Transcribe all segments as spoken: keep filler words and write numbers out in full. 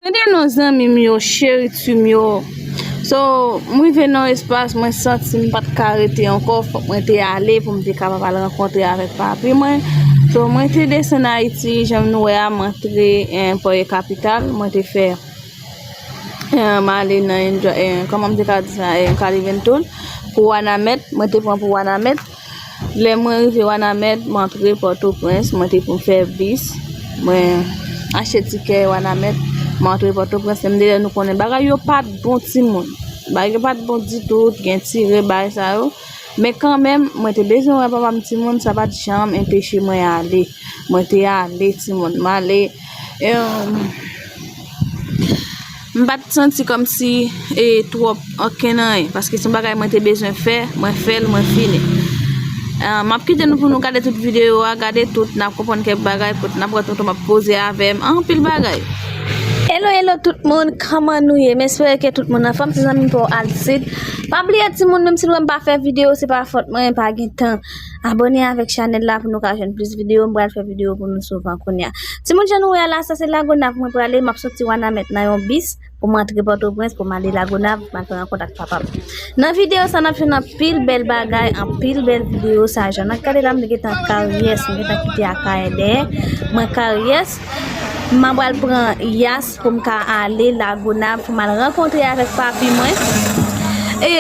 Tande non zanmi m yo, cheri ti m yo. So, m rive nan yon espas, mwen santi m pa t ka rete ankò, fòk mwen te ale pou m te kapab al rankontre avèk papi mwen. So, mwen te desann Ayiti, jan nou wè a, m antre, eh, Pòye Kapital, mwen te fè, eh, m ale nan, eh, kòman m te ka di sa, eh, Calivington, pou Wanament, mwen te pran pou Wanament. Lè mwen rive Wanament, mwen antre Pòtoprens, mwen te pou m fè bis. Mwen achte tikè Wanament, mwen antre Pòtoprens. Lè m te lè nou konnen bagay yo pa t bon timoun. Bagay yo pa t bon ditou, t gen tire, bagay sa yo. Men kanmenm, mwen te bezwen wè papa m timoun, sa pa t janm enpeche mwen ale. Mwen te ale timoun. M ale, em, M pa t santi kòmsi, e, twòp okenn anyen, paske se yon bagay mwen te bezwen fè, mwen fè l, mwen fini. Ah, m ap kite nou pou nou gade tout videyo a, gade tout, n ap konprann kèk bagay, kote n ap wè tonton m ap koze avè m, anpil bagay. Hello, hello tout moun, kòman nou ye? M espere ke tout moun anfòm, se zanmi pa w Alcide. Pa bliye timoun, menm si nou wè m pa fè videyo, se pa fòt mwen, pa gen tan. Abòne avèk chanèl la pou nou ka jwenn plis videyo. M pral fè videyo pou nou souvan kounye a. Timoun, jan nou wè a la, sa se Lagonav mwen prale. M ap soti Wanament nan yon bis pou m antre Pòtoprens, pou m ale Lagonav, pou m al fè rankont ak papa m. Nan videyo sa, n ap jwenn anpil bèl bagay, anpil bèl videyo. Sa jan n ap gade la, m gentan Karyès, m gentan kite Akayè dèyè. Mwen Karyès, m ap pral pran Yas pou m ka ale Lagonav, pou m al rankontre avèk papi mwen. E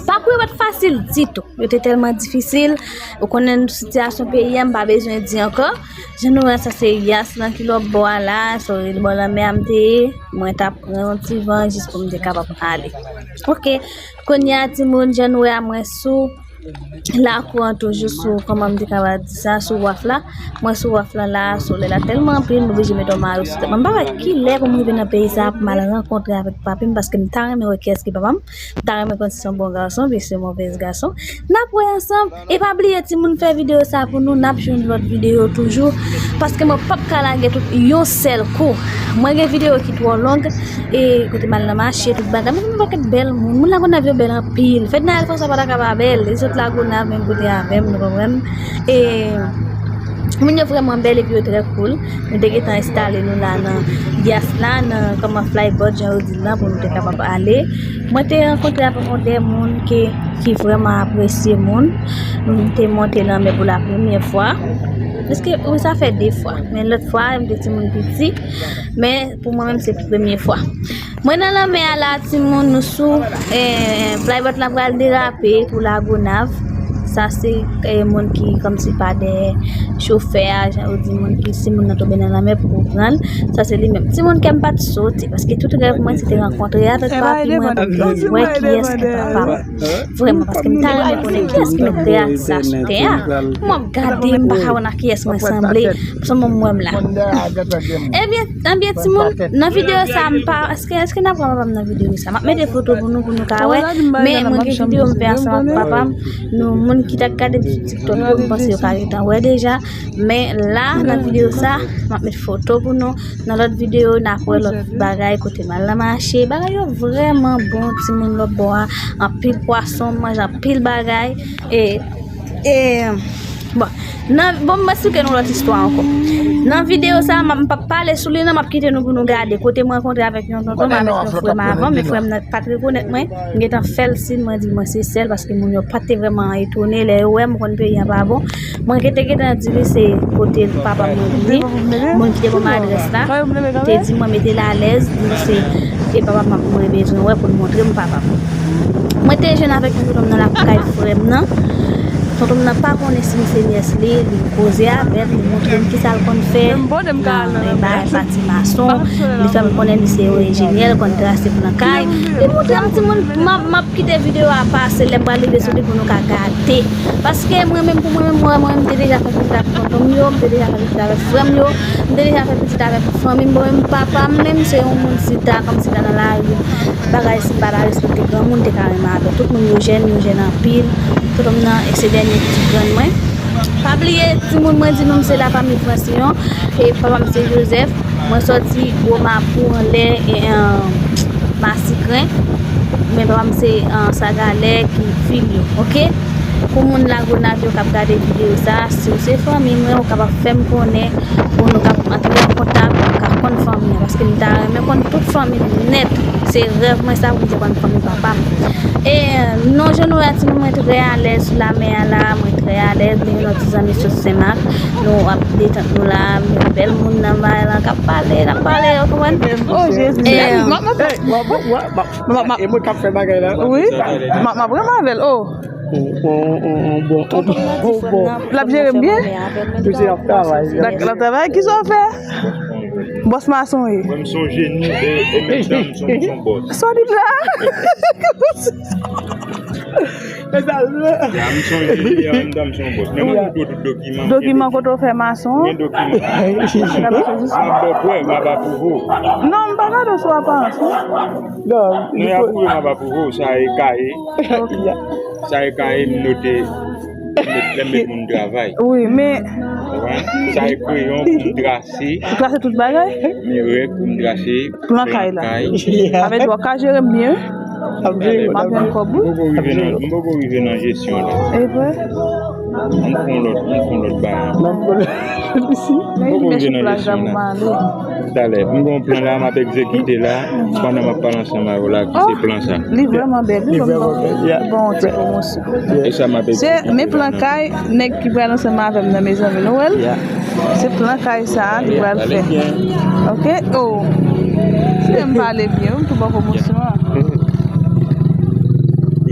Pakou yo pa t fasil ditou. Yo te tèlman difisil. Ou konnen sitiyasyon peyi a, m pa bezwen di ankò. Jan nou wè, sa se Yas lan ki lòt bò a la, so, bò lanmè a m te ye. Mwen t ap pran yon ti van jis pou m te kapab ale. Oke, kounye a, timoun, jan nou wè a, mwen sou lakou an toujou, sou, kòman m te kapab di sa, sou waf la. Mwen sou waf lan la, solèy la tèlman anpil, m oblije mete yon mayo sou tèt mwen. M pa wè ki lè pou m rive nan peyi sa a pou m al rankontre avèk papi m, paske m ta renmen wè kiyès ki papa m. M ta renmen konn si se yon bon gason, oubyen si se yon movèz gason. N ap wè ansanm. E pa bliye, timoun, fè videyo sa pou nou. N ap jwenn lòt videyo toujou. Paske mwen p ap ka lage tout yon sèl kou. Mwen gen videyo ki twò long. E kote m al nan mache, tout bagay. Mwen gen yon pakèt bèl moun. Moun Lagonav yo bèl anpil. Fednaelle François pa ta ka pa bèl. Li sot Lagonav menm kote avè m, nou konprann. E moun yo vrèman bèl epi yo trè cool. Nou te gentan enstale nou la nan Yas la, nan kòman flyboat, jan yo di l lan, pou nou te kapab ale. Mwen te rankontre avèk yon de moun ke, ki vrèman apresye moun. M te monte lanmè pou la premyè fwa. Èske, wi, sa fè de fwa. Men lòt fwa, m te timoun piti. Men pou mwen menm, se premye fwa. Mwen nan lanmè a la, timoun, nou sou, eh, flyboat la pral derape pou Lagonav. Sa se, eh, moun ki kòmsi pa dèyè chofè a, jan yo di, moun ki, si moun nan tonbe nan lanmè pou ou pran l. Sa se li menm. Timoun, kè m pa t sote, paske tout rèv mwen se te rankontre avèk papi mwen, pou m te wè kiyès ki papa m. Vrèman, paske m ta renmen konnen kiyès ki met kreyatif sa sou tè a. Mwen ap gade, m pa ka wè nan kiyès mwen sanble. Sèlman m wè m la. Ebyen, ebyen, timoun, nan videyo sa, m pa, èske, èske n ap wè papa m nan videyo sa? M ap mete foto pou nou, pou nou ka wè. Men mwen gen videyo m fè ansanm ak papa m. Nou, moun ki t ap gade m sou TikTok yo, m panse yo ka gentan wè deja. Men la, nan videyo sa, m ap met foto pou nou. Nan lòt videyo, n ap wè lòt bagay kote m al nan mache. Bagay yo vrèman bon, timoun, lòt bò a. Anpil pwason, m manje anpil bagay. E, e, bon, nan, bon, m esplike nou lòt istwa ankò. Nan videyo sa, m, m p ap pale sou li, non, m ap kite nou pou nou gade. Kote m rankontre avèk yon tonton m, avèk yon frè m avan, men frè m nan pa t rekonèt mwen. M gentan fè l siy, mwen di mwen se sè l, paske moun yo pa te vrèman etone lè yo wè m, konn peyi a pa bon. Mwen te gentan di li se kote papa mwen vini, moun ki te ban m adrès la, te di mwen mete l alèz, di se, se papa m mwen bezwen wè pou l montre m papa m. Mwen te jwenn avèk yon tonton m nan lakay frè m nan. Tonton m nan pa konnen si m se nyès li, li koze avè m, li montre m kisa l konn fè nan, nan bagay pati mason. Li fè m konnen li se yon enjenyè, l konn trase plan kay. Li montre m timoun, m ap, m ap kite videyo a pase, lè m pral rive sou li pou nou ka gade. Paske mwen menm, pou mwen menm, mwen, mwen, m te deja fè pitit avèk tonton m yo, m te deja fè pitit avèk frè m yo, m te deja fè pitit avèk fanmi m, mwen menm, papa m menm, se yon moun, si ta, kòmsi ta nan lari, bagay, si m pa ta respekte granmoun, te ka renmen avè l. Tout moun yo jèn, yo jèn anpil. Tonton m nan, e se dènye pitit grann mwen. Pa bliye, timoun, mwen di nou, m se la fanmi Fransillon, e papa m se Joseph. Mwen sòti Gwo Mapou anlè, e, an, Masikren. Men papa m se, an, Sagalè ki fil yo, oke? Pou moun Lagonav yo k ap gade videyo sa, si w se fanmi mwen, ou kapab fè m konnen pou nou ka antre an kontak, pou nou ka Konn fanmi an, paske m ta renmen konn tout fanmi m nèt. Se rèv mwen sa pou m te konn fanmi papa m. E non, jan nou wè a, timoun, mwen trè alèz sou lamè a la, mwen trè alèz, men gen yon ti zanmi sot Senmak, nou ap detant nou la, men bèl moun nan bay la, k ap pale, n ap pale, w konprann? Oh, Jezi. E, Hey, w ap, w ap, w ap, w ap, w ap, w ap, e mwen k ap fè bagay la. Wi, m ap, m ap renmen avè l, oh. On, on, on, on bon, on bon, on bon. L ap jere m byen? Misye ap travay. L ap, l ap travay, kisa w fè? Bòs mason ye. Mwen, m se yon jeni e, e menm tan m se yon, m se yon bòs. Sa w di la? E sa l vle. Ya, m se yon jeni e an menm tan m se yon bòs. Men m ap montre w tout dokiman. Dokiman kote w fè mason? Gen dokiman. M ap ba w prèv, m ap apwouve w. Non, m pa gade w sou aparans, non. Non, Non, y apwouve, m ap apwouve w. Sa e kaye. Ok. Sa e kaye m note, m met, lè m met moun travay. Wi, men Ou konprann? Sa e kreyon pou m trase. Ou trase tout bagay? Men règ pou m trase plan kay la. Plan kay. Sa vle di w ap ka jere m byen. Ap jere. M ap jwenn kòb, wi. M poko rive nan, m poko rive nan jesyon la. E vre? Ann fè yon lòt, ann fè yon lòt bagay. M poko rive nan jesyon la. Talè, m gen yon plan la, m ap egzekite la, pandan m ap pale ansanm avè w la, ki se plan sa. Li vrèman bèl, wi, li vrèman bèl, yeah. Bon, ti pwomosyon. E sa m ap egzekite la. Se, men plan kay, nèg ki pral ansanm avè m nan, mezanmi, nou wè l? Yeah. Se plan kay sa a li pral fè. Ok? Oh. Si m pale byen, wi, m tou bon pwomosyon an.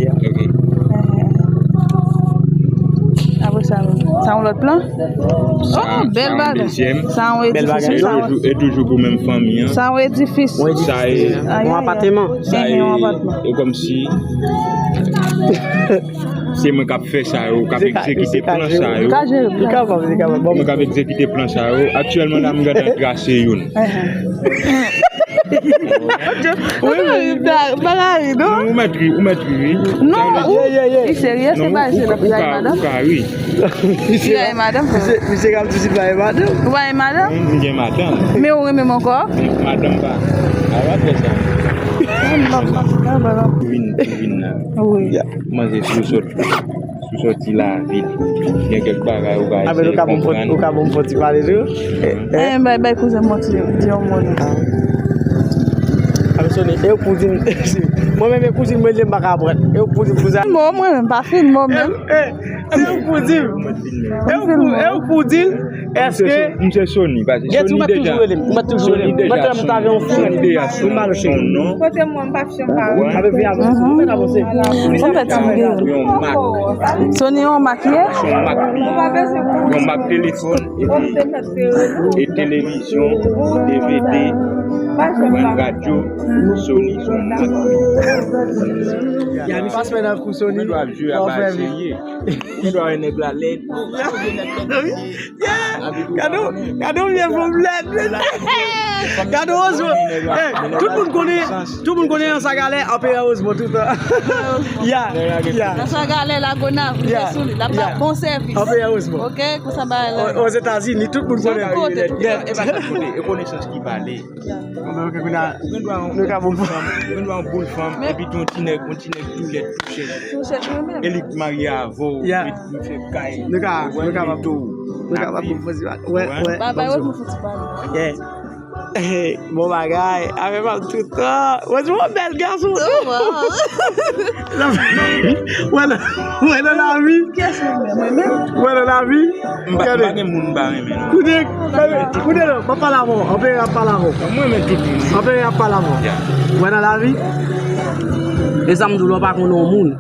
Yeah. Ok. Apre sa, sa yon lòt plan? Oh, bèl bagay. Sa yon edifis, wi, sa yon. E toujou, e toujou pou menm fanmi an. Sa yon edifis. Sa e yon apateman. Sa e, e kòmsi se mwen k ap fè sa yo, k ap egzekite plan sa yo. Li kapab, li kapab. Mwen k ap egzekite plan sa yo. Aktyèlman la, m gentan trase youn. Wi, wi. Pa ka ri, non. Non, ou mèt ri, ou mèt ri, wi. Non, ou, li serye, se pa se l ap di madanm. Ou ka ri. Misye, misye, misye k ap di si pa gen madanm. Ou pa gen madanm? M gen madanm. Men ou renmen m ankò? Madanm pa. A pa fè sa. Vin, vin la. Wi. Manzè sou sòt. Sou sòti lavil. Gen kèk bagay ou ka eseye konprann. Ou ka bon fò ti pale tou. Eh, bay, bay kouzen mwen ti, di yon mo non. Ap sone, e ou k pou di m. Mwen menm e kouzin mwen li m pa ka pran. E ou k pou di m kouzen. Mo mwen menm, pa fin mo menm. Eh, eh, se ou k pou di m. E ou k pou, e ou k pou di m. Èske Misye Sony, paske Sony deja, Sony deja, Sony deja, Sony deja se yon non. Kote mwen, m pa fè yon pawòl. Yon mak. Sony yon mak, ye? Se yon mak li ye. Yon mak telefòn, epi, e televizyon, D V D, yon radyo, Sony se yon mak li ye. Mwen dwe ap jwe a bagay serye. Mwen dwe wè nèg la lèd. Yeah. Gade, gade yon vye fanm lèd. Gade Rosemond. Eh, tout moun konnen, tout moun konnen nan sa galè, anperè Rosemond tout tan. Ya, ya. Nan sa galè Lagonav, li te sou li. L ap ba bon sèvis. Anperè Rosemond. Ok, konsa bagay la. Ozetazini, tout moun konnen. Chak kote, tout kote. E pa chak kote, e konesans ki pale. Ou gen dwa yon boul fanm, ou gen dwa yon boul fanm, epi gen yon ti nèg, yon ti nèg tou lèd, tou chèch. Tou chèch mwen menm. E li k marye avè w, epi li fè kay. Nou ka, nou ka, nou ka pwopoze. Wè, wè. Ba, ba, wè, pou fouti pale. Yeah. Bon bagay, avè m ap tout tan. Wè, se yon bèl gason. Oh, wow. Wè, nan, wè, nan lavi. Kiyès mwen menm? Mwen menm? Wè, nan lavi. M pa, m pa gen moun m pa renmen, non. Koute, koute, non, m ap pale avè w. Anperè ap pale avè w. Mwen renmen tout moun. Anperè ap pale avè w. Wè nan lavi. E sa m di w la, w pa konnen yon moun.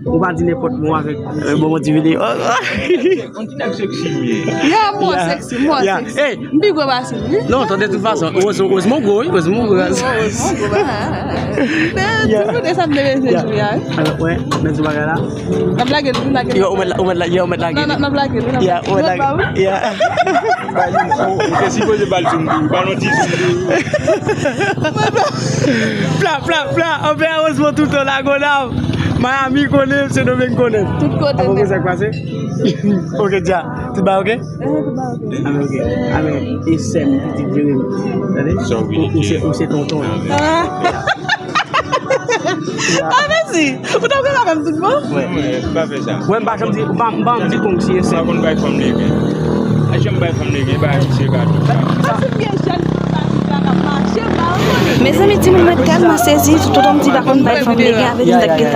Ou pa di nenpòt mo avèk, avèk bon, bon ti videyo. On ti nèg seksi m ye. Ya, mò seksi, mò seksi. M pi gwo pase l, wi. Non, tande tout fason. Heureusement, heureusement gwo, wi, heureusement gwo. Heureusement gwo, ba. Men, ti koute sa m te bezwen jwe a, wi. Alò, wè, men ti bagay la. N ap lage l, n ap lage l. Yo, ou mèt la, ou mèt la, yo, ou mèt lage l. N ap lage l, n ap lage l. Ya, ou mèt lage l. Ya. Ou te sipoze ba l zoom tou, ba l yon ti zoom tou. Pla, pla, pla, anperè Rosemond tout tan Lagonav. Miami konnen, Sendomeng konnen. Tout kote. Apa konsa k pase? Ok, dja. Tout bagay ok? Eh, tout bagay ok. Amen, ok. Amen. E sè m, pitit jere m. Tande? Ou, ou se, ou se tonton. Ah. Ah, mèsi. Ou t ap renmen avè m tout bon? Wè, m pa fè sa. Wè, m pa janm di, m pa, m pa janm di kong si e sè. M pa konn bay fanm legen. A janm bay fanm legen, bay misye kado. Paske m gen jèn fanm ki ka Mezanmi, timoun mwen tèlman sezi, tout otan m di pa konn bay fanm dega avè m, m t ap gentan